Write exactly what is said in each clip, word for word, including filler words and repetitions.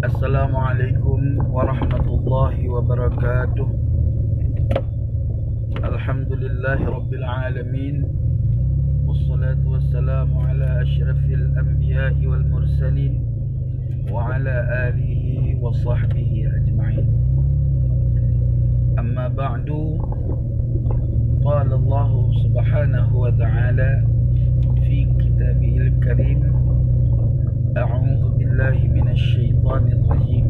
Assalamualaikum warahmatullahi wabarakatuh. Alhamdulillahi rabbil alamin. Wassalatu wassalamu ala asyrafil anbiya'i wal mursalin wa ala alihi wa sahbihi ajma'in. Amma ba'du. Qala Allah subhanahu wa ta'ala fi kitabihil karim, a'udzu billahi minasy syaithanir rajim.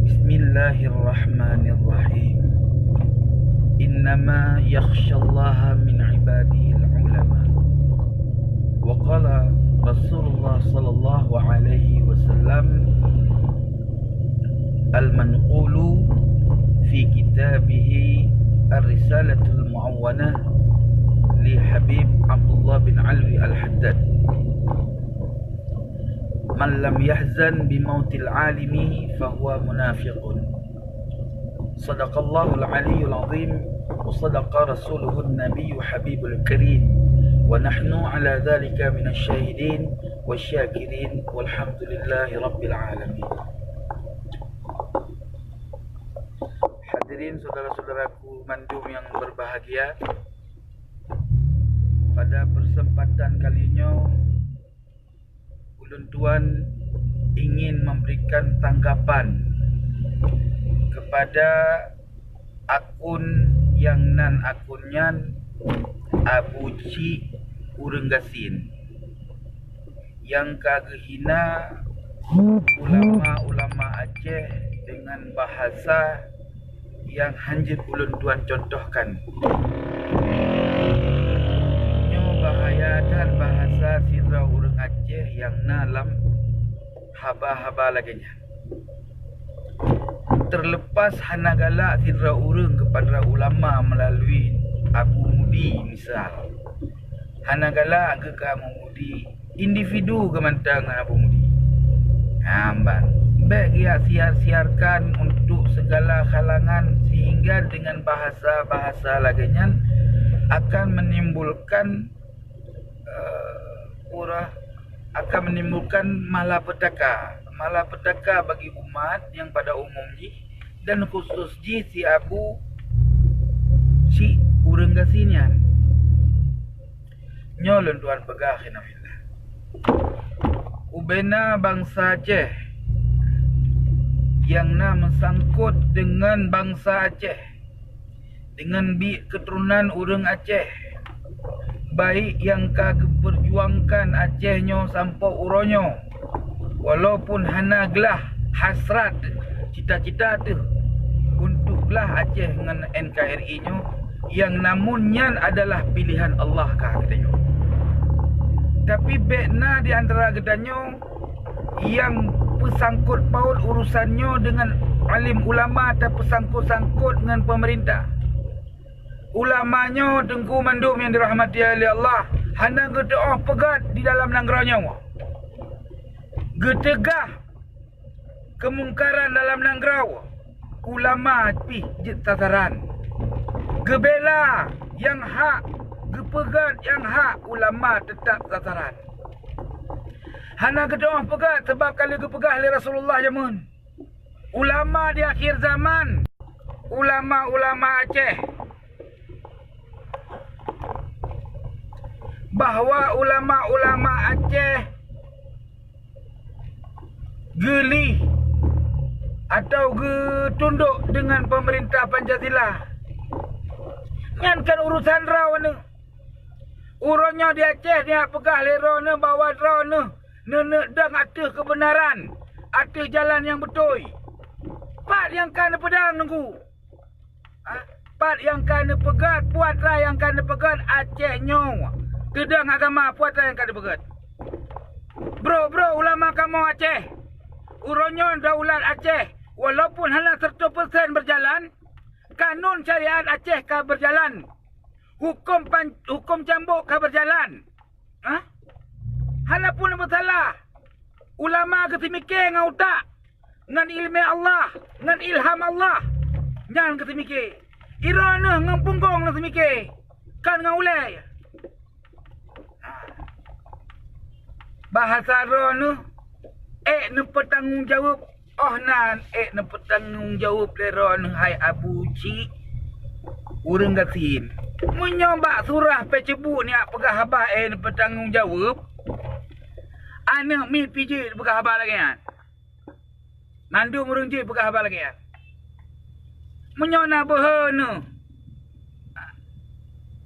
Bismillahirrahmanirrahim. Innama yakhsyallaha min ibadihil ulama. Wa qala Rasulullah sallallahu alaihi wasallam, al-manqulu fi kitabihi Ar-Risalatul Muawwanah li Habib Abdullah bin Alwi Al-Haddad, "Man lam yahzan bi mautil alimi fahuwa munafiqun." Sadaqallahul aliyyul azim wa sadaqa rasuluhun nabiyyul habibul karim, wa nahnu ala dzalika minasy syahidin wasy syakirin, walhamdulillahi rabbil alamin. Hadirin saudara-saudaraku mandum yang berbahagia, pada persempatan kali nyoe ulôn tuan ingin memberikan tanggapan kepada akun yang nan akun nyan Abu Cik Ureuëng Gasien, nyang ka geuhina ulama-ulama Aceh dengan bahasa nyang hanjeuet ulôn tuan contohkan. Nyoe bahaya that bahasa sidroe ureuëng Aceh nyang na lam haba-haba lagée nyan. Terlepas hana galak sidroe ureuëng keu padra ulama meulalu Abu Mudi misal. Hana galak geuka Abu Mudi, individu geuh mantong ngon Abu Mudi. Nyan ban, bék geuyak siar-siarkan untuk segala kalangan sehingga dengan bahasa-bahasa lagée nyan akan menimbulkan, eh, urah, akan menimbulkan malapetaka, malapetaka bagi umat nyang pada umum jih dan khusus jih si Abu Cik Ureuëng Gasien nyan. Nyoe lôn tuan peugah keunoe, ubena bansa Aceh nyang na meusangkot deungon bansa Aceh, deungon biek keuturonan ureuëng Aceh, baik nyang ka geupeujuangkan Aceh nyoe sampoe uroe nyoe, walaupun hana glah hasrat cita-cita teuh untuk glah Aceh ngon N K R I nyoe, nyang namun nyan adalah pilihan Allah ka geutanyoe. Tapi bék na di antara geutanyoe nyang peusangkot paut urusan nyoe deungon alim ulama atau peusangkot-sangkot ngon peumeurintah. Ulama nyoe teungku mandum nyang dirahmati lé Allah, hana geuteuôh peugét di dalam nanggroe nyoe. Geuteugah keumungkaran dalam nanggroe, ulama pih jeuet sasaran. Geubela nyang hak, geupeugét nyang hak, ulama teutap sasaran. Hana geuteuôh peugét, sabab ka lheueh geupeugah lé Rasulullah jameun, ulama di akhir zaman, ulama-ulama Aceh, bahwa ulama-ulama Aceh geulih atau geutundok deungon peumeurintah Pancasila. Nyan kon urusan droeneuh. Uroe nyoe di Aceh nyan peugah lé droeneuh bahwa droeneuh neuneuk dong ateueh keubeunaran, ateueh jalan nyang beutôi. Pat nyang ka neupeudong Teungku? Ha? Pat nyang ka neupeugét, peue atra nyang ka neupeugét Aceh nyoe? Teudong agama, peue atra nyang ka neupeugét? Brok-brok ulama kamoe Aceh, uroe nyoe daulat Aceh, walaupun hana seratus persen berjalan, kanun syariat Aceh ka berjalan, huköm pan-, huköm cambuk ka berjalan. Ha? Hana pun meusalah. Ulama geuteumike ngon utak, ngon ileumé Allah, ngon ilham Allah. Nyan geuteumike. Droeneuh ngon punggong neuteumike, kon ngon ulée. Ha. Bahasa droeneuh Ék neupeutanggong jaweueb, oh nan ék neupeutanggong jaweueb lé droeneuh hai Abu Cik ureuëng gasien. Meunyoe bak surah Facebook nyak peugah haba ék neupeutanggong jaweueb, aneuëk miet pih jeuet peugah haba lagée nyan. Mandum ureuëng jeuet peugah haba lagée nyan. Meunyoe na beuhe neuh,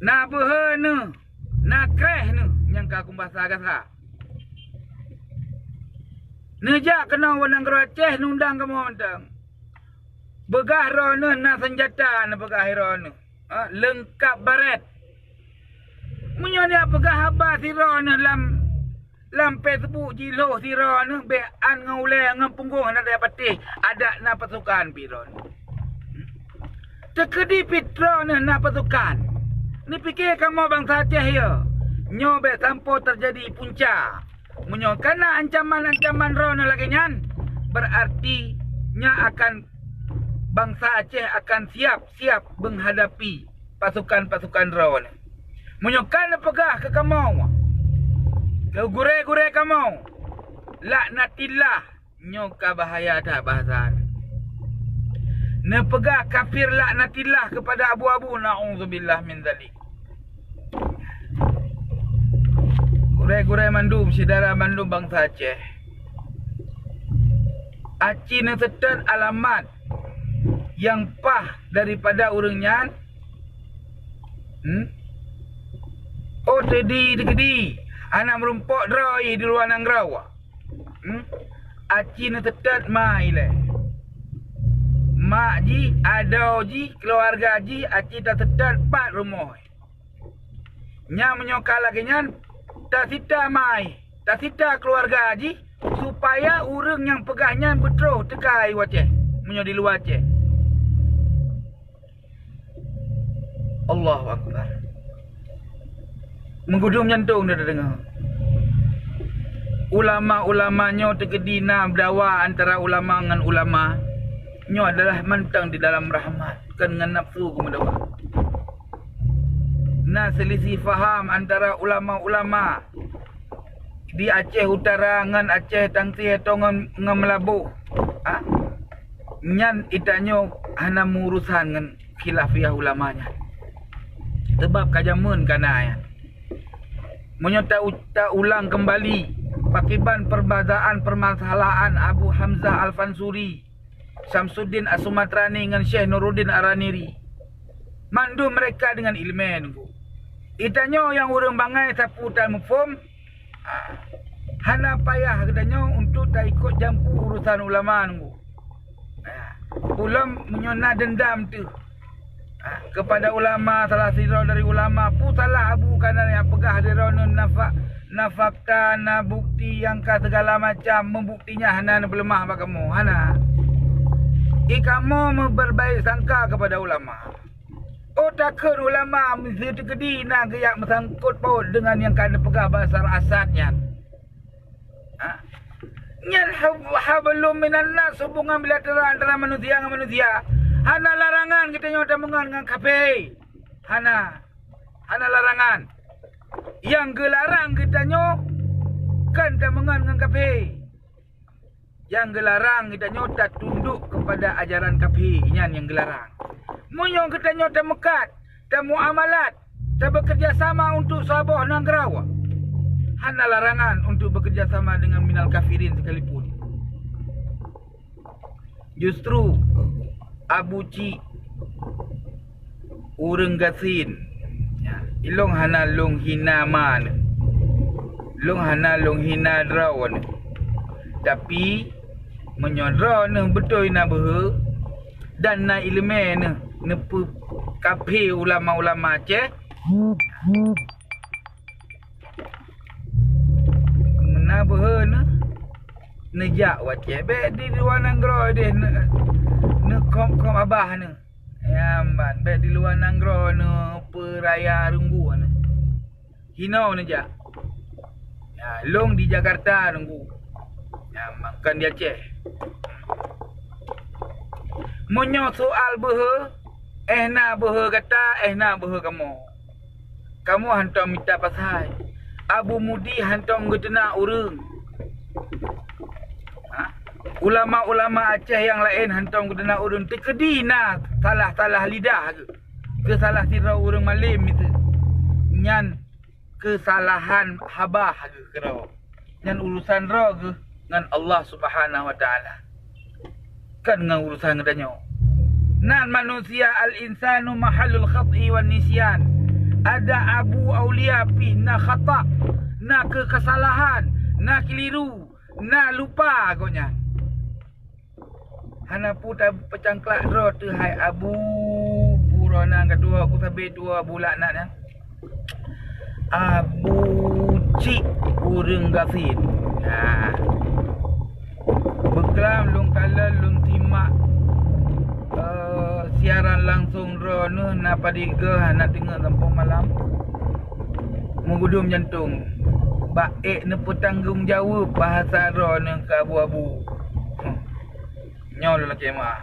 na beuhe neuh, na kréh neuh nyang ka kumbasa gasa. Neujak keunoe u nanggroe Aceh neundang kamoe mantong. Beugah droeneuh na seunjata neupeugah droeneuh, ha, leungkab barét. Meunyoe nyak peugah haba sidroeneuh lam, lam Facebook jilhoh sidroeneuh, bék án ngon ulée ngon punggong hana tajak patéh, adak na pasukan pih droeneuh. Teukeudi pih droeneuh na pasukan. Neupike kamoe bansa Aceh yo, nyoe bék sampoe teujadi punca. Meunyoe kana ancaman-ancaman droeneuh lagée nyan, beurarti nyan akan bansa Aceh akan siap-siap menghadapi pasukan-pasukan droeneuh. Meunyoe ka neupeugah keu kamoe, keu gurée-gurée kamoe, laknatillah, nyoe ka bahaya that bahasa. Neupeugah kafir laknatillah kepada abu-abu, naudzubillah min dzalik. Gurée-gurée mandum, syedara mandum bansa Aceh, aci neuseutôt alamat nyang paih daripada ureuëng nyan. Hmm? Oh, teudi teukeudi, hana meurumpok droe di luwa nanggroe. Hmm? Aci neuseutôt ma ilée. Mak jih, adoe jih, keuluwarga jih, aci taseutôt pat rumoh. Nyan meunyoe ka lagée nyan, tasita ma, tasita keuluwarga jih, supaya ureuëng nyang peugah nyan beutroh teuka u Aceh, meunyoe di luwa Aceh. Allahu Akbar. Meugudum jantong tadeungoe. Ulama-ulama nyoe teukeudi na dawa antara ulama ngon ulama. Nyoe adalah mantong di dalam rahmat, kon ngon nafsu keumeudawa. Na seulisih faham antara ulama-ulama di Aceh Utara ngon Aceh Tangsie atau ngon, ngon Meulaboh. Ha? Nyan geutanyoe hana meuurusan ngon khilafiah ulama nyan. Sabab ka jameun ka na nyan. Meunyoe ta-, taulang keumbali, pakiban perbazaan permasalahan Abu Hamzah Al-Fansuri, Syamsuddin As-Sumatrani ngon Syekh Nuruddin Ar-Raniri. Mandum mereka dengan ileumé nunggu. Geutanyoe nyang ureuëng bangai sapeue tamuphom, ah, hana payah geutanyoe untuk taikot jampu urusan ulama nunggu. Ah, ulôn meunyoe na deundam teuh, ah, kepada ulama, salah sidroe dari ulama, peue salah Abu Kanan nyang peugah di droeneuh nafa-, na fakta, na bukti nyang ka segala macam, meubukti nyan hana neupeuleumah bak kamoe, hana. Di kamoe meubeurbaik sangka kepada ulama. Oh, takheun ulama meuseuti keudi na geujak meusangkot paut deungon nyang ka neupeugah Basyar Asad nyan. Ha? Nyan hab-, hablum minan nas, hubungan bilateral antara manusia ngon manusia. Hana larangan geutanyoe tameungon ngon kafé. Hana. Hana larangan. Nyang geularang geutanyoe kon tameungon ngon kafé. Nyang geularang geutanyoe tatundok kepada ajaran kafé, nyan nyang geularang. Meunyoe geutanyoe tameukat, tamuamalat, tabeukeurjasama untuk saboh nanggroe, hana larangan untuk bekerjasama dengan minal kafirin sekalipun. Justru Abu Cik ureuëng gasien. Ilong hana long hina ma neuh. Long hana long hina droeneuh. Tapi, meunyoe droeneuh beutôi na beuhe dan na ileumé neuh, neupeu kafé ulama-ulama Aceh, na beuhe neuh, neujak u Aceh. Bék di luwa nanggroe deh, ne-, neukhom-khom abah neuh. Nyan ban, bék di luwa nanggroe neupeuraya runggu neuh. Hinoe neujak. Ya, long di Jakarta runggu. Nyan ban, kon di Aceh. Meunyoe soal beuhe, eh na beuhe gata, eh na beuhe kamoe. Kamoe hantom mita pasai. Abu Mudi hantom geuteunak ureuëng. Ulama-ulama Aceh nyang laén hantom geutanyoe ureuëng teukeudi na salah-salah lidah geuh. Keu salah sidroe ureuëng malem itu. Nyan keusalahan haba geuh keudroe. Nyan urusan droe geuh ngon Allah Subhanahu wa Taala. Kon ngon urusan geutanyoe. Nan manusia, al-insanu mahallul khat'i wan nisyan. Ada abu aulia pih na khata, na keukesalahan, na keliru, na lupa gobnyan. Hana peue tapeucangklak droe teuh hai Abu, peue droe nan ka tuwoe, ku sabe tuwoe Abu Laknat nyan. Abu Cik ureuëng gasien. Ha. Beuklam lôn kalon lôn simak, eh, siaran langsung droeneuh na padub goe hana teungoh sampoe malam. Meugudum jantong. Bak ék neupeutanggong jaweueb bahasa droeneuh keu abu-abu. Nyoe lôn lakée meu'ah.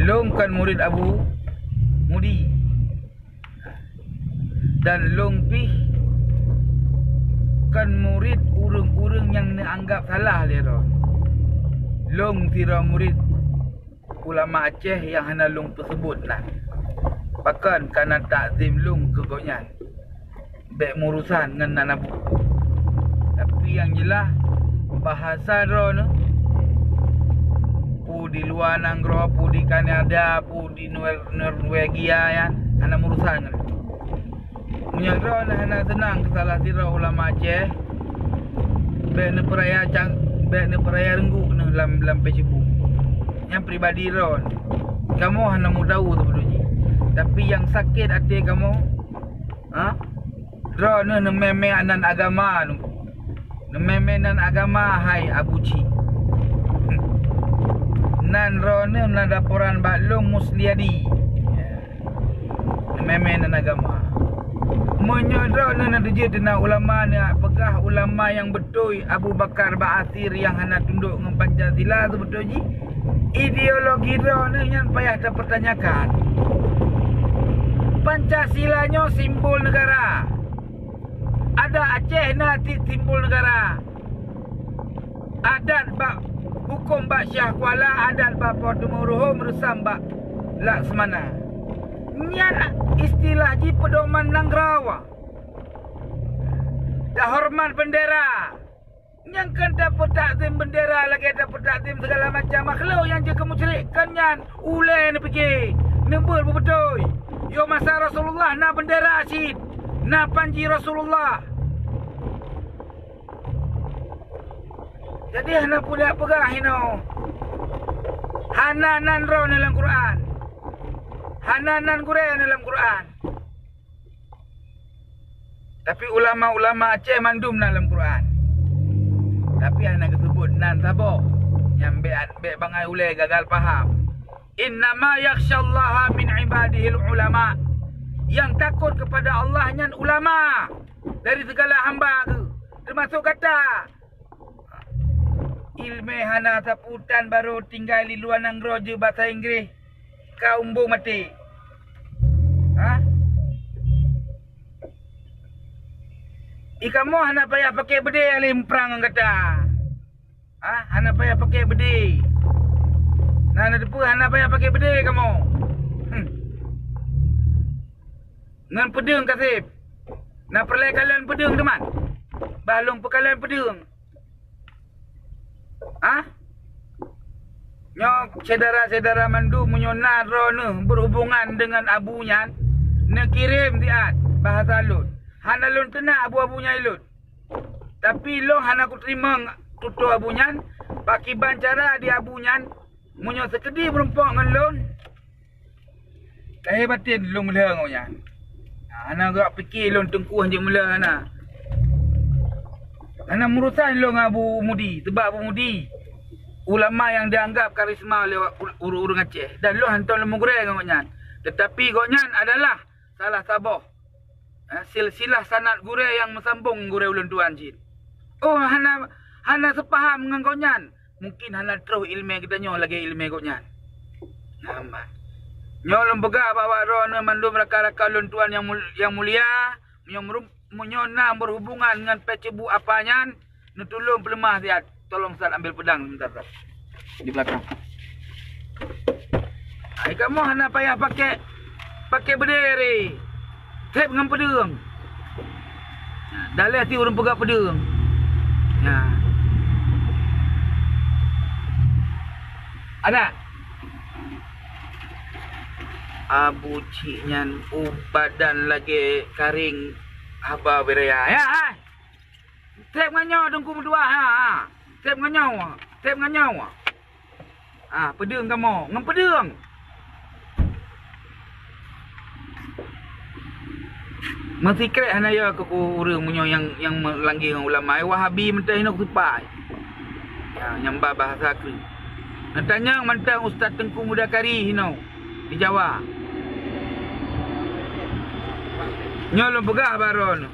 Lôn kon murit Abu Mudi. Dan lôn pih kon murit ureuëng-ureuëng nyang neuanggab salah lé droe. Lôn sidroe murit ulama Aceh nyang hana lôn peuseubut nan. Pakon kana takzim lôn keu gobnyan? Bék meurusan ngon nan abu. Tapi nyang jeulaih, bahasa droeneuh, peue di luwa nanggroe, peue di Kanada, peue di Nor-, Norwegia nyan, hana meurusan ngon lôn. Meunyoe droeneuh hana seunang keu salah sidroe ulama Aceh, bék neupeuraya cang-, bék neupeuraya reunggu neuh lam, lam Facebook. Nyan pribadi droeneuh. Kamoe hana meudawa seubeutôi jih. Tapi nyang sakét até kamoe, ha? Droeneuh neumé-mé nan agama nunggu. Neumé-mé nan agama hai Abu Cik. Nan droeneuh na laporan bak lôn Musliadi. Neumé-mé nan agama. Meunyoe droeneuh na teujeut na ulama, neupeugah ulama nyang beutôi Abu Bakar Ba'asyir nyang hana tundok ngon Pancasila seubeutôi jih, ideologi droeneuh nyan payah tapeutanyakan. Pancasila nyoe simbol negara. Adat Aceh na cit simbol negara. Adat bak hukôm bak Syiah Kuala, adat bak Po Teumeureuhôm, reusam bak Laksamana. Nyan istilah jih peudoman nanggroe. Tahoreumat bendera. Nyang kon tapeutakzim bendera lagée tapeutakzim segala macam makhluk nyang jeuet keu musyrik, kon nyan ulée neupike, neubeuet beubeutôi. Yoh masa Rasulullah na bendera cit, na panji Rasulullah. Jadi hana peue jak peugah inoe. Hana nan droeneuh lam Quran. Hana nan gurée neuh lam Quran. Tapi ulama-ulama Aceh mandum na lam Quran. Tapi hana geuseubut nan saboh. Nyan bék, bék bangai ulée gagal paham. Innama yakhsyallaha min ibadihil ulama. Nyang takot kepada Allah nyan ulama dari segala hamba geuh, teumasok gata. Ileumé hana sapeue tan barô tinggai di luwa nanggroe jeuet basa Inggréh, ka umbông maté. Ha? I kamoe hana payah paké beudé alèh muprang ngon gata. Ha? Hana payah paké beudé. Na, na teupeue hana payah paké beudé kamoe. Hmm. Ngon peudeueng kaseb. Na peureulée kalon peudeueng teuma? Bah lôn peukalon peudeueng. Ah? Nyoe syedara-syedara mandum, meunyoe na droeneuh berhubungan dengan Abu nyan, neukirém siat bahasa lôn. Hana lôn teunak abu-abu nyan ilôn. Tapi lôn hana kuteurimong tutoe Abu nyan, pakiban cara di Abu nyan, meunyoe seukeudi meurumpok ngon lôn, lahé batén lôn meulheueh ngon nyan. Hana geupike lôn teungku hanjeuet meulheueh hana. Hana meurusan lôn ngon Abu Mudi, sebab Abu Mudi ulama nyang dianggap karisma lé ureuëng-ureuëng Aceh dan lôn hantom lôn meugurée ngon gobnyan. Teutapi gobnyan adalah salah saboh, eh, silsilah sanad gurée nyang meusambong gurée ulôn tuan cit. Oh, hana, hana seupaham ngon gobnyan. Mungkin hana troh ileumé geutanyoe lagée ileumé gobnyan. Nah, man. Nyoe lôn peugah bak droeneuh mandum rakan-rakan lôn tuan nyang mul-, nyang mulia, meunyoe meurum-, meunyoe na berhubungan ngon peucebuk apa nyan, neutulông peuleumah siat. Tolong Ustaz ambil pedang sebentar, Ustaz. Di belakang. Ai kamoe hana payah pakai, pakai beudé, thép ngon peudeueng. Daleh ti ureuëng peugah peudeueng. Nah. Ada. Abu Cik nyan u badan lagée karing haba beuraya. Ya, ah. Thép ngon nyoe Teungku meutuah, ha, ha. Thép ngon nyoe, thép ngon nyoe. Ha, peudeueng kamoe, ngon peudeueng. Meusikrek hana ya keu ureuëng meunyoe nyang, nyang meulanggi ngon ulama. Ai Wahabi meuntah hinoe sipai. Ya, nyang ba bahasa keu. Neutanyong mantong Ustaz Teungku Muda Kari hinoe di Jawa. Nyoe lôn peugah baroe nyoe.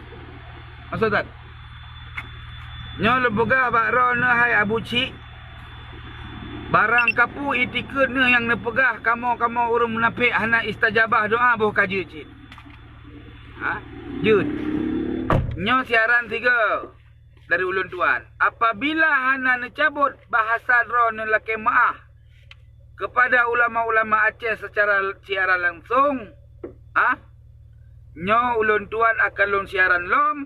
Maksud that? Nyoe lôn peugah bak droeneuh hai Abu Cik, barang kapeue itikeuet neuh nyang neupeugah kamoe-kamoe ureuëng munafék hana istajabah doá boh ka jeuet cit. Ha? Jeuet. Nyoe siaran sigoe dari ulôn tuan. Apabila hana neucabot bahasa droeneuh lakée meuáh kepada ulama-ulama Aceh secara siaran langsung, ha? Nyoe ulôn tuan akan lôn siaran lom,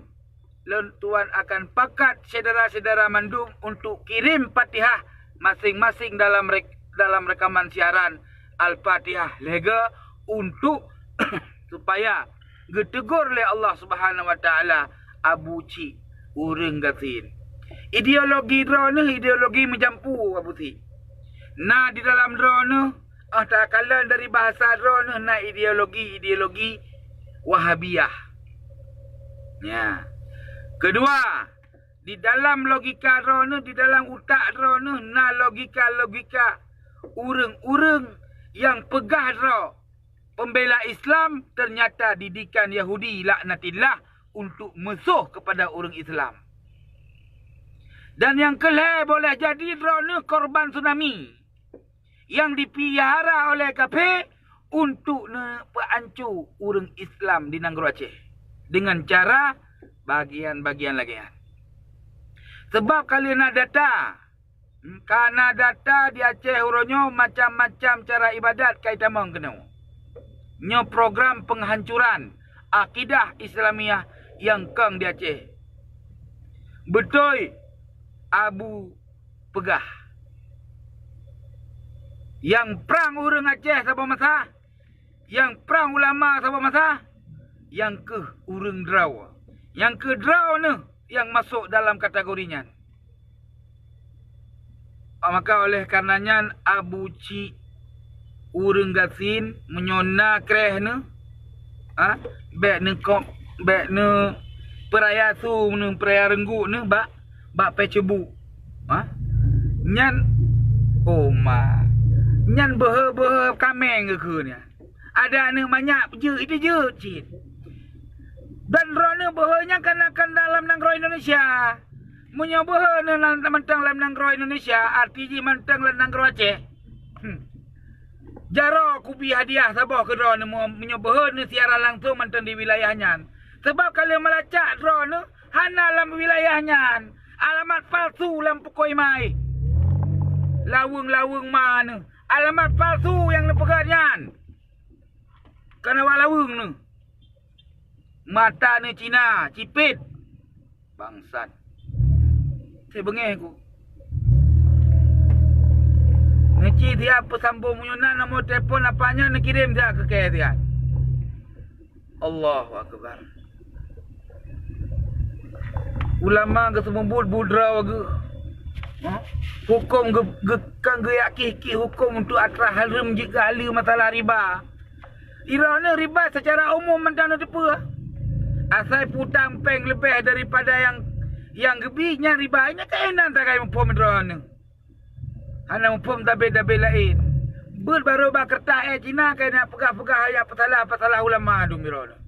lôn tuan akan pakat syedara-syedara mandum untuk kirim Fatihah masing-masing dalam rek-, dalam rekaman siaran Al-Fatihah lhée goe untuk supaya geuteugor lé Allah Subhanahu wa Taala Abu Cik ureuëng gasien. Ideologi droeneuh ideologi meujampu Abu Cik. Na di dalam droeneuh, óh takalon dari bahasa droeneuh na ideologi-ideologi Wahabiyah. Ya. Kedua, di dalam logika droeneuh, di dalam utak droeneuh na logika-logika ureuëng-ureuëng nyang peugah droe pembela Islam, ternyata didikan Yahudi laknatillah untuk musuh kepada ureuëng Islam. Dan nyang keulhée boleh jadi droeneuh korban tsunami nyang dipihara oleh kafé untuk neupeuanco ureuëng Islam di nanggroe Aceh dengan cara bagian-bagian lagée nyan. Sabab ka lheueh na data, ka na data di Aceh uroe nyoe macam-macam cara ibadat ka itamong keunoe. Nyoe program penghancuran akidah Islamiyah nyang kong di Aceh. Beutôi Abu peugah. Nyang prang ureuëng Aceh saboh masa, nyang prang ulama saboh masa, nyang keuh ureuëng droe. Nyang keuh droeneuh nyang masok dalam kategori nyan. Maka oleh karena nyan Abu Cik ureuëng gasien meunyoe na kreh neuh, ha, bék neukop, bék neupeuraya su neuh, peuraya reunggut neuh bak, bak Facebook. Ha? Nyan, oh ma. Nyan beuhe-beuhe kaméng geukheun nyan. Ada aneuëk manyak jeuet, itu jeuet cit. Dan droeneuh beuhe nyan kan, kan dalam nanggroe Indonesia. Meunyoe beuhe neuh mantong lam nanggroe Indonesia, arti jih mantong lam nanggroe Aceh. Hmm. Jaroe kubi hadiah saboh keu droeneuh meunyoe beuhe neuh siaran langsung mantong di wilayah nyan. Sabab ka lheueh meulacak droeneuh hana lam wilayah nyan. Alamat palsu lam pukoi mai. Laweueng-laweueng ma neuh. Alamat palsu nyang neupeugah nyan. Kan awak laweueng neuh. Mata neuh Cina, cipet. Bangsat. Saya bengeh ku. Neuci siat peusambong meunyoe na nomor telepon apa nyan neukirém siat keu kèe siat. Allahu Akbar. Ulama geuseumeubeuet budra geuh. Ha? Huköm geu-, geu-, kan geuyakih-kih huköm untuk atra hareuem jeuet geuhaleue masalah riba. Droeneuh riba secara umum mantong na teupeue. Asai putang péng leubeh daripada nyang, nyang geubi nyan riba, nyan keunan sagai muphom droeneuh. Hana muphom tabé-tabé laén. Beuet barô bak keureutah èk Cina keunan peugah-peugah ayat peusalah-peusalah ulama dum droeneuh.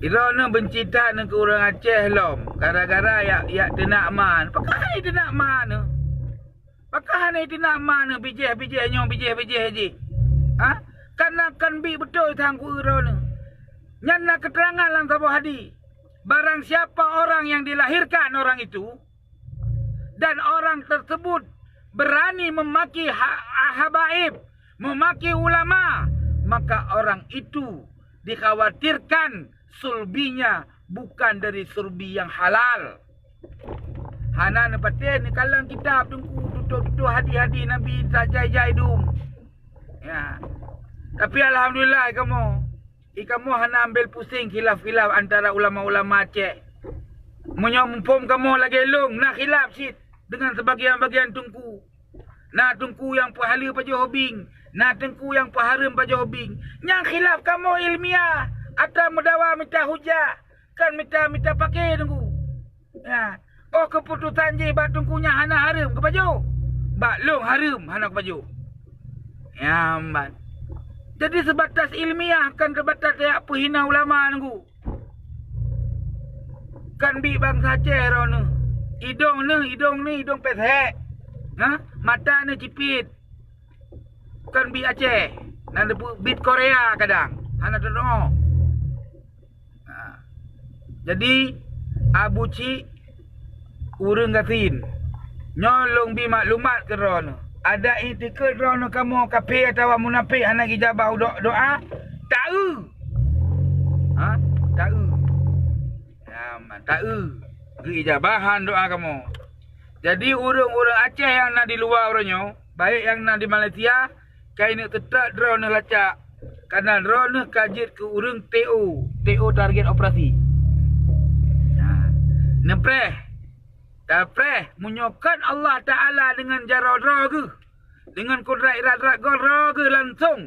Droeneuh beunci that neuh keu ureuëng Aceh lom gara-gara jak, jak teunak ma. Pakon hana teunak ma neuh? Pakon hana teunak ma neuh bijéh-bijéh nyoe bijéh-bijéh jih? Ha? Kan na kan bi beutôi sang ku droeneuh. Nyan na keuteurangan lam saboh hadih. Barang siapa orang yang dilahirkan orang itu, dan orang tersebut berani memaki ha-, habaib, memaki ulama, maka orang itu dikhawatirkan sulbinya bukan dari sulbi yang halal. Hana neupatéh neukalon kitab Teungku, tutoe-tutoe hadis-hadis Nabi tajai-jai dum. Ya. Tapi alhamdulillah kamoe, i kamoe hana ambil pusing khilaf-khilaf antara ulama-ulama Aceh. Meunyoe muphom kamoe lagée lôn na khilaf cit dengan sebagian-bagian teungku. Na teungku nyang peuhaleue pajoh ubing, na teungku nyang peuhareuem pajoh ubing. Nyang khilaf kamoe ilmiah, atra meudawa mita hujah, kan mita-mita paké teungku. Ya. Oh, keuputosan jih bak teungku nyan hana hareuem keu pajoh. Bak lôn hareuem hana keu pajoh. Nyan ban. Jadi sebatas ilmiah kan teubatas jak peuhina ulama teungku. Kan bi bansa Aceh droeneuh. Idong neuh, idong neuh, idong pesek. Ha? Mata neuh cipit. Kan bi Aceh. Nan teupeu bit Korea kadang. Hana teudeungoe. Ha. Jadi, Abu Cik, ureuëng gasien. Nyoe lôn bi maklumat keu droeneuh. Adak iktikeuet droeneuh kamoe kafé atawa munafék hana geujabah udok doa, taeu. Ha? Taeu. Ya, man, taeu. Geuijabahan doa kamoe. Jadi, ureuëng-ureuëng Aceh nyang na di luwa uroe nyoe, baik nyang na di Malaysia, kaineuk teutap droeneuh lacak, karna droeneuh ka jeuet keu ureuëng T O, T O target operasi. Nah, neupreh, tapreh, meunyoe kon Allah Taala deungon jaroe droe geuh, deungon kudrat irat-irat goe droe geuh langsong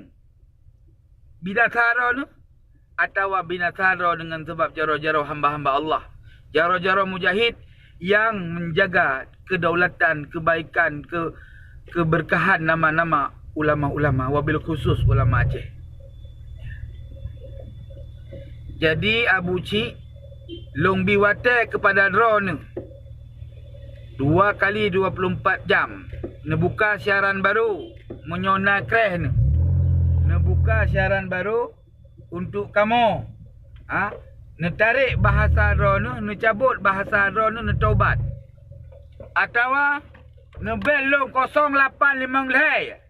binasa droeneuh, atawa binasa droe deungon sabab jaroe-jaroe hamba-hamba Allah, jaroe-jaroe mujahid nyang menjaga kedaulatan, kebaikan, ke-, keberkahan nama-nama ulama-ulama, wabil khusus ulama Aceh. Jadi, Abu Cik, lôn bi watée keupada droeneuh dua kali dua puluh empat jam, neubuka siaran barô, meunyoe na kreh neuh, neubuka siaran barô untuk kamoe, ha, neutarek bahasa droeneuh, neucabot bahasa droeneuh, neutobat. Atawa neubel lôn kosong lapan limong lhée.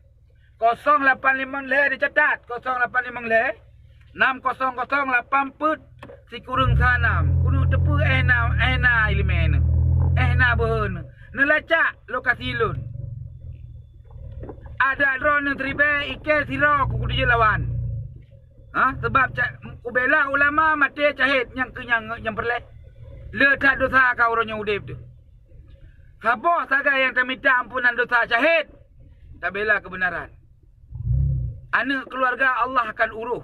Kosong lapan limong lhée dicatat, kosong lapan limong lhée, nam kosong kosong lapan peuet sikureueng sa nam. Keuneuk teupeu éh na, éh na iéleumé neuh, éh na beuhe neuh. Neulacak lokasi lôn. Adak droeneuh siribée, ikée sidroe keu kuteujeuet lawan. Ha? Sabab ca-, kubela ulama maté syahid nyang keu nyang, nyang peureulée. Le that dosa ka uroe nyoe udeb teuh. Saboh sagai nyang tamita ampunan dosa syahid, tabela keubeunaran. Aneuëk keuluwarga Allah akan uroh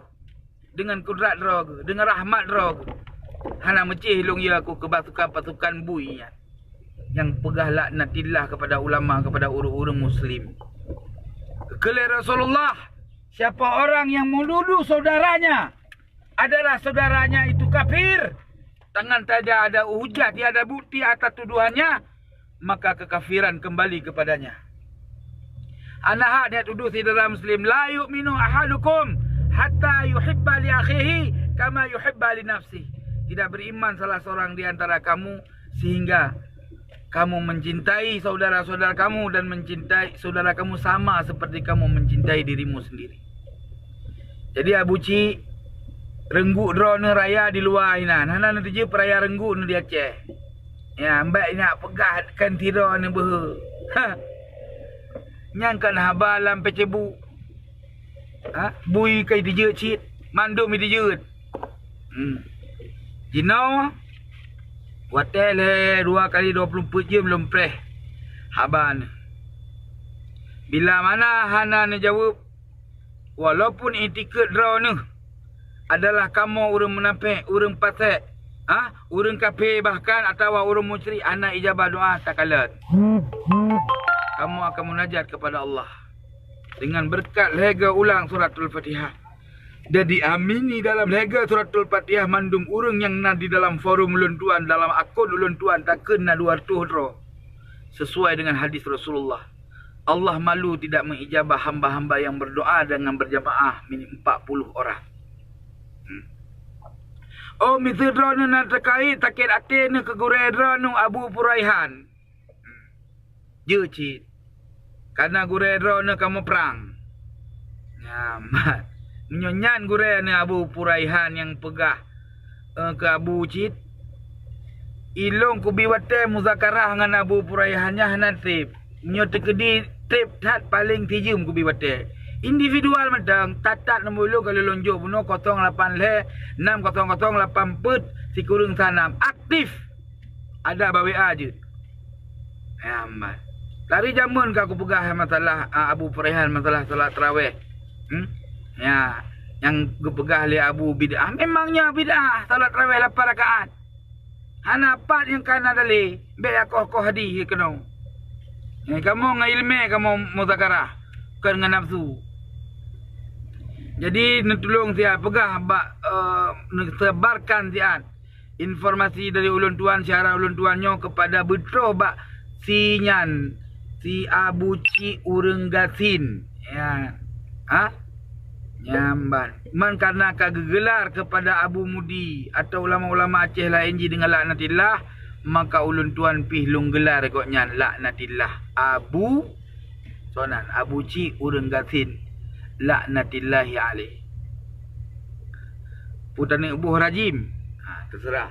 deungon kudrat droe geuh, deungon rahmat droe geuh. Hana meucéh lôn yue keu pasukan-pasukan bui nyan nyang peugah laknatillah keupada ulama, keupada ureuëng-ureuëng muslim. Keu lé Rasulullah, siapa orang yang menuduh saudaranya adalah saudaranya itu kafir, tangan tiada ada hujah, tiada bukti atas tuduhannya, maka kekafiran kembali kepadanya. Hana hak neujak tudoh syedara muslim, "La yu'minu ahadukum hatta yuhibba li akhihi kama yuhibba li nafsihi." Tidak beriman salah seorang di antara kamu sehingga kamu mencintai saudara-saudara kamu dan mencintai saudara kamu sama seperti kamu mencintai dirimu sendiri. Jadi Abu Cik, reunggut droeneuh raya di luwa inan, hana neuteujeue peuraya reunggut neuh di Aceh. Ya, mbak inyak peugah kan sidroe neuh beuhe. Ha. Nyang kan haba lam pecebuk. Ha, bui ka jijeuet cit, mandum jijeuet. Hmm. Jinoe watée lhée dua kali dua puluh empat jeuem lôn preh haba neuh. Bila mana hana neujaweueb, walaupun itikeuet droeneuh adalah kamoe ureuëng munafék, ureuëng pasék, ha, ureuëng kafé bahkan atawa ureuëng musyrik hana ijabah doa takalon. Kamoe akan munajat kepada Allah dengan berkat lhée geuulang suratul Fatihah. Dan diamini dalam lhée geu suratul Fatihah mandum ureuëng nyang na di dalam forum ulôn tuan, dalam akun ulôn tuan takheun na dua reutôh droe. Sesuai dengan hadis Rasulullah, Allah malu tidak mengijabah hamba-hamba yang berdoa dengan berjamaah minim empat puluh orang. Hmm. Oh, miseue droeneuh na teukait sakét até neuh keu gurée droeneuh Abu Puraihan. Jeuet cit. Kana gurée droeneuh ka muprang. Nyamat. Meunyoe nyan gurée neuh Abu Puraihan nyang peugah, eh, keu Abu cit, ilôn kubi watée muzakarah ngon Abu Puraihan nyan hana treb. Nyoe teukeudi treb that paleng sijeuem kubi watée. Individual mantong, that-that nomor ulôn ka lôn jok bunoe kosong lapan lhée enam kosong kosong lapan peuet sikureueng sa nam. Aktif. Ada bak W A jeuet. Nyamat. Dari jameun ka kupeugah masalah, ah, Abu Puraihan, masalah salat tarawih. Hmm? Ya, nyang geupeugah lé Abu bid'ah. Memang nyoe bid'ah, salat tarawih lapan rakaat. Hana pat nyang kana dalé, bék akoh-koh hadih keunoe. Eh, kamoe ngon ileumé kamoe muzakarah, kon ngon nafsu. Jadi, neutulông siat peugah bak, eh, neusebarkan siat informasi dari ulôn tuan, syarat ulôn tuan nyoe kepada beutroh bak si nyan, si Abu Cik ureuëng gasien. Ya. Ha? Nyan ban. Man karena ka geugelar kepada Abu Mudi atau ulama-ulama Aceh laén jih deungon laknatillah, maka ulôn tuan pih lôn gelar gobnyan laknatillah. Abu, soe nan, Abu Cik ureuëng gasien, laknatillahi alaih. Peue taneuk boh rajim? Ha, teuseurah.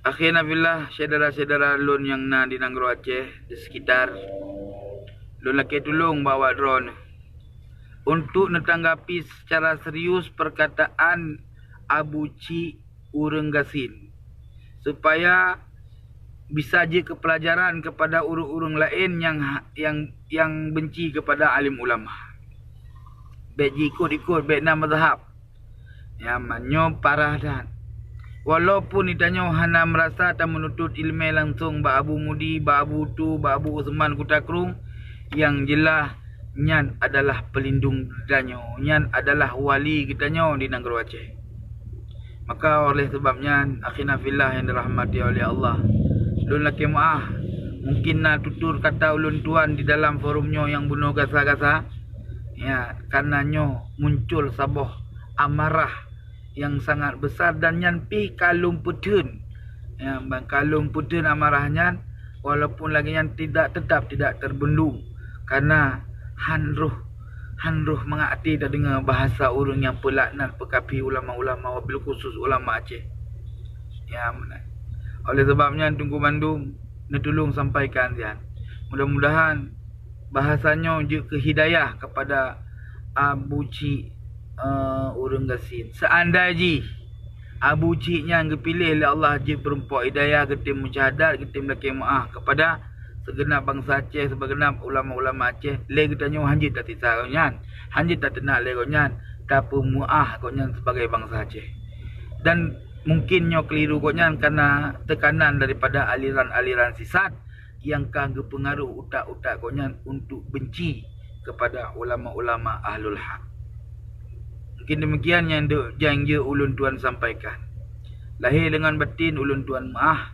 Akhirnya fillah, syedara-syedara lôn nyang na di nanggroe Aceh, di sekitar, lôn lakée tulông bak awak droeneuh untuk neutanggapi secara serius perkataan Abu Cik ureuëng gasien, supaya bisa jeuet keu peulajaran kepada ureuëng-ureuëng laén nyang ha-, nyang, nyang benci kepada alim ulama. Bék jiikot-ikot, bék na mazhab. Ya, nyoe parah that. Walaupun geutanyoe hana meurasa tameununtut ileumé langsong bak Abu Mudi, bak Abu Tu, bak Abu Usman Kuta Krueng, nyang jeulaih nyan adalah peulindong geutanyoe, nyan adalah wali geutanyoe di nanggroe Aceh. Maka oleh sebab nyan, akhina fillah nyang dirahmati oleh Allah, lôn lakée meuáh, mungkin na tutur kata ulôn tuan di dalam forum nyoe nyang bunoe gasa-gasa. Ya, karena nyoe muncul saboh amarah nyang sangat besar dan nyan pih ka lôn peutheun. Ya, ban ka lôn peutheun amarah nyan, walaupun lagée nyan tidak, tetap tidak terbendung, karena han roh, han roh mangat até tadeungoe bahasa ureuëng nyang peulaknat peukafé ulama-ulama, wabil khusus ulama Aceh. Ya, meunan. Oleh sebab nyan, teungku mandum, neutulông sampaikan nyan. Mudah-mudahan bahasa nyoe jeuet keu hidayah kepada Abu Cik, eh, ureuëng gasien. Seandai jih Abu Cik nyan geupiléh lé Allah jeuet peurumpok hidayah, geutem musyahadat, geutem lakée meuáh kepada segenap bansa Aceh, segenap ulama-ulama Aceh, lé geutanyoe han jeuet tatisa gobnyan, han jeuet tateunak lé gobnyan, tapeumeuáh gobnyan sebagai bansa Aceh. Dan mungkin nyoe keliru gobnyan karena tekanan daripada aliran-aliran sisat nyang ka geupeungaruh utak-utak gobnyan untuk benci kepada ulama-ulama ahlul hak. Mungkin demikian nyang deuek nyang jeuet ulôn tuan sampaikan. Lahé deungon batin ulôn tuan meuáh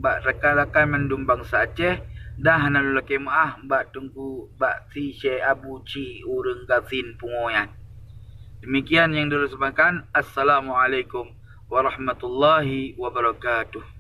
bak rakan-rakan mandum bansa Aceh, dan hana lôn lakée meuáh bak teungku, bak si Syekh Abu Cik ureuëng gasien pungo nyan. Demikian nyang dulu sampaikan. Assalamualaikum warahmatullahi wabarakatuh.